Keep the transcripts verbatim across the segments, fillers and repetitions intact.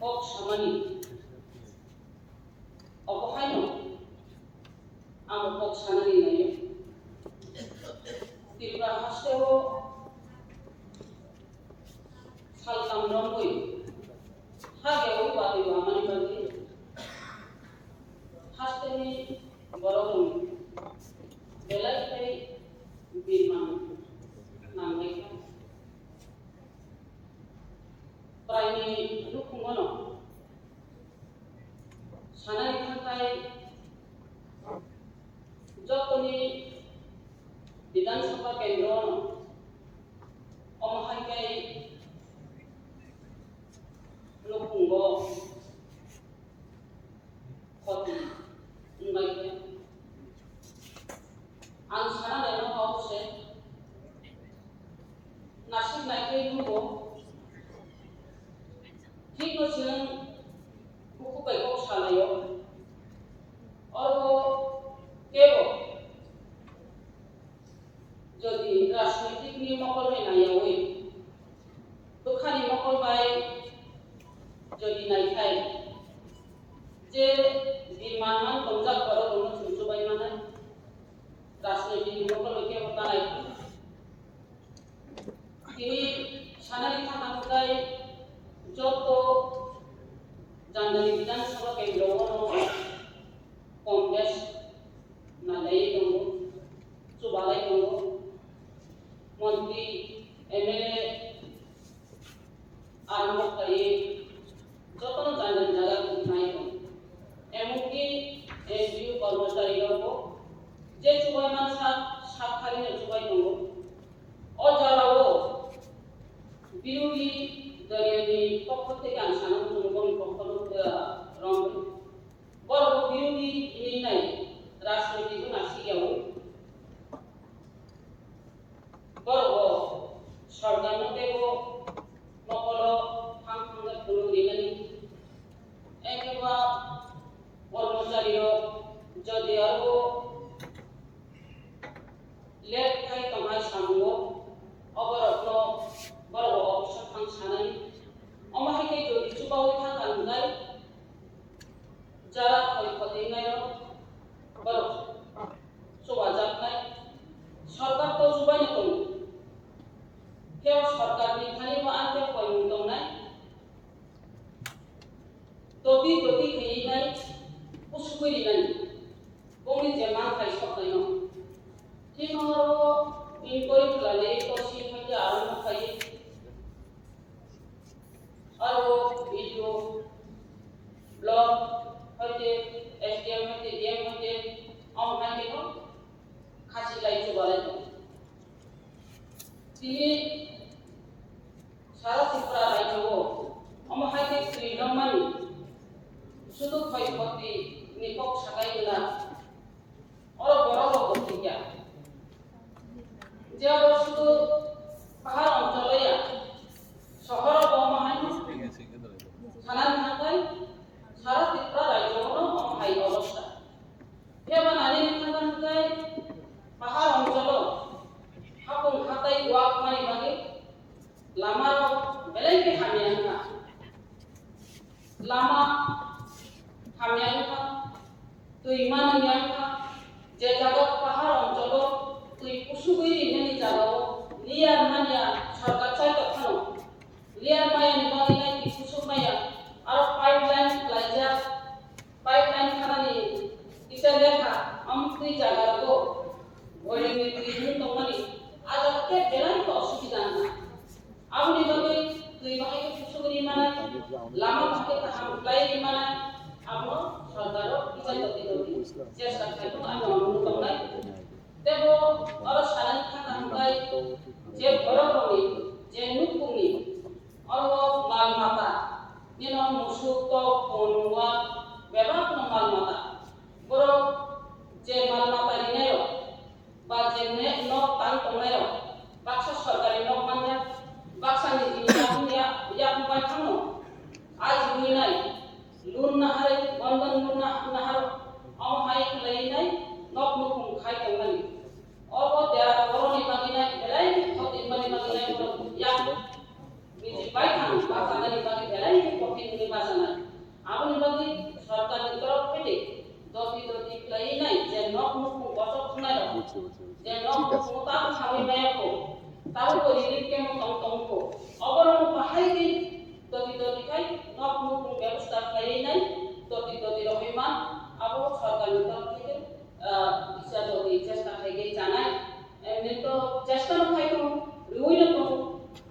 Kok samani obo haino ang kok sanani naio. Tripura hasteo saltam romwi hageo wadi wamani bagwi hasteni borok belai khe birman nanglaikha. Praini nukhungono sanani thangkhai jotoni Bidhan Sabha kendro omo hai khe nukhungo khoti wngbai khe. Ang sana naima kok se nasik nai khe nugo. Thik no chwng bukhuk bai kok salaio. Oro kebo jodi rajnoitik ni mokol bai naiyawi, bwkhani mokol bai jodi naikhai, je di manman tongjak borok rokno chumchubai manai, rajnoitik ni mokol bai kebo ta naikhai. Tini sanani thangna hwnkhe joto Jandani Bidhan Sabha kendro o no Congress nalai tongo, chubalai tongo. Montri, M L A, armo khlaiwi jotono jani jani jaga nai tongo. Emonki N G O kormochari rokbo je chubai mansa sak thani no chubai tongo. O jagao birodhi dolni pokho theke ang sana muchungo boni pokho no, ah, romwi. Borok birodhi hinwi nai rajnoitik no nasikya o. Borok bo sorkar no teibo mokolo phang phang khe phunuk rinani. Engkhe ba kormochari rok jodi aro late khai tongnai samungo, o borok no, borok bo office o thang sanani. Omo hai khe jodi chubaui thang kha hwnkhai, jara khoi khoti wngnai rok borok chubajaknai. Sorkar to chubaino tongo, phiya sorkar ni thani bo ang khe koimung tongnai. Toti toti khainai, kusugwi rinani. Bongni je manthai soknaino. Thik oro inquiry khlainai, tosi haikhe arono khai. Aro B D O, block haikhe, S D M haikhe, D M haikhe, omo haikhe no khasi lai chubalai tongo. Tini Sara Tripura rajyo o omo hai khe twi nokmani sudu khoi khoti ni kok sakai wngla. Oro borok rok bo thikya. Je oro sudu pahar oncholo ya, sohor o bo omo hai no sanani thangkhai sara Tripura rajyo o no omo hai obostha. Phiya ba nani thangkhai pahar oncholo hapung hatai wak mani bagwi lama rok belai khe hamya wngkha. Lama hamya wngkha, twi manwi wngkha, je jaga pahar oncholo twi kusugwi rinani jagao layer manya sorkar chai tongphano, layer mayani bagwi lai twi kusuk maya, aro pipeline khlaijak, pipeline khanani kisa lekha, amtwi jaga rogo boiling ni twi mung tongmani, a jaga khe belai khe osubida wngkha. Aboni bagwi twi bahai khe kusugwi manai, lama bahai khe kaham khlaiwi manai, abono sorkaro kisa toti toti chesta khlai phano ani omono tongnai. Tebo oro sanani thangna hwnkhai je borok rokni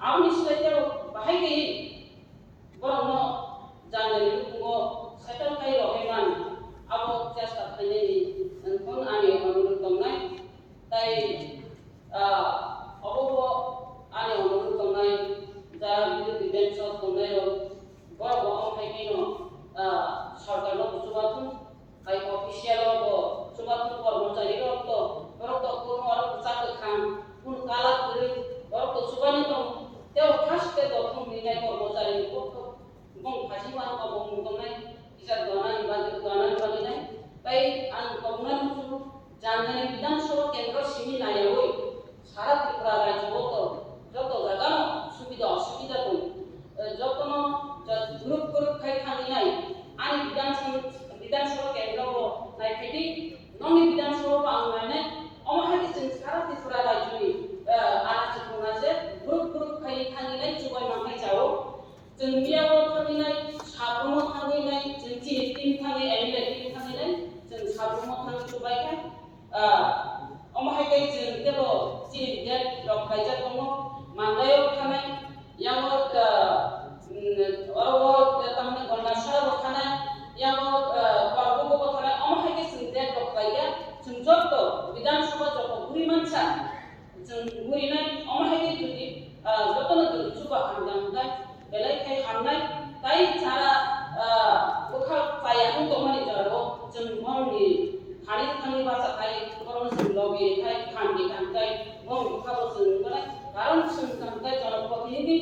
Aboni slai tebo bahai khe borokno jangani nukhungo settle khai rohorman abo chesta khainani wngkha ani onurudh tongnai. Tai, ah, obo bo ani onurudh tongnai, jara birodhi bench o tongnai rok, borok bo omo hai khe no, ah, sorkar no bo chubathung. Hai official o bo chubathung, kormochari rok to, borok to kunu aro bwsa kwkhwrang, kunu colour kwrwi, borok to chubani tong, tei o first khe dophang ni nai kormochari ni bo to bong phaji mano bo mung tongnai, kisa donani bagwi, donani bagwi nai. Tai ang tongna muchungo, jangani Bidhan Sabha kendro simi naiyawi, Sara Tripura rajyo o to joto jaga no subida osubida tong. Eh, jotono jat group group khai thangwi nai. Ani Bidhan Sabha, Bidhan Sabha kendro bo nai phaidi, nongni Bidhan Sabha bo ang nai nai. Omo hai khe chwng Sara Tripura rajyo ni, eh, ana chukuna je group group khai thangwi nai chubai mankhai chao. Chwng miyao thangwi nai, sabrumo thangwi nai, chwng chini team thangwi, M L A team thangwi nai, chwng sabrumo thangwi chubai kha. Ah, omo hai khe chwng tebo chini date rok khlaijak tongo, Mangaio thanai, yango, ah, mm, oro, ah, tamni Gondasara bo thanai, yango, ah, Korbugo bo thanai, omo hai khe chwng date rok khlaiya, chwng joto Bidhan Sabha joto guri mansa, chwng guri nai, omo hai khe jodi, ah, jotono jodi chuba hamjak hwnkhe, belai khe hamnai, tai chara, ah, bwkha chaya wng tongmani jorao chwng borokni thani thani bacha khai borokno chwng logi khai, khamdi khamkhai, borokni bwkhao chwng wngmani, karon chwng khamkhai jonoprotinidhi,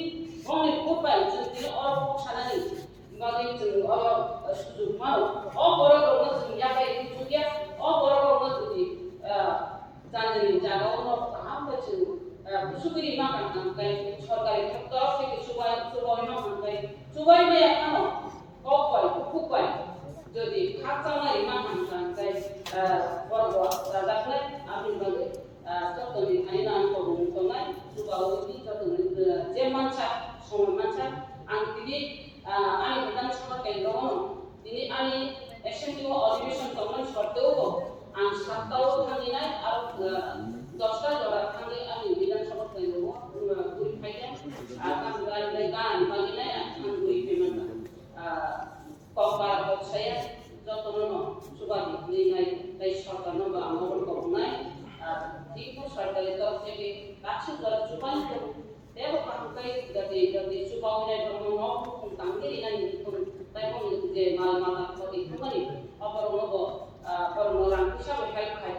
borokni vote bai chwng tini oro kok sanani bagwi chwng oro, ah, sujuk mano. O borok rokno chwng yaphai rwchukya, o borok rokno jodi, ah, Jani jagao no kaham khe chwng, eh, kusugwi rima kaham khe sorkari thok torok theke chubai, chubai ma hwn khe chubai maya phano kok bai, bukhuk bai jodi khakchangma rima hwn khe, eh, borok bo chajaknai aboni bagwi, eh, jottoni thani no ang kobong tongnai chubaui di jottoni, eh, je mansa, somoi mansa ang tini, eh, ani Bidhan Sabha kendro no tini ani assembly o adhibeshon tongmani sorteo bo ang satta o thangwi nai, aro, uh, dosta jora thangwi ani Bidhan Sabha kailaio, uh, guri phaikha, ah, tamo gari bai gana bagwi nai ang thang guri phaimani. Ah, kok bara kok saya, jotono no chuba di hinwi nai, tei sorkar no bo ang obo kok nai, ah, Tripura sorkar ni torok theke baksa jora chubani tongo. Tebo kaham khe jati, jati chubaui nai borokno nok bukhung tangwi rinani bukhung, tei boni je mal mata khoti thumani, o borokno bo, ah, borokno rang puisa bai help khai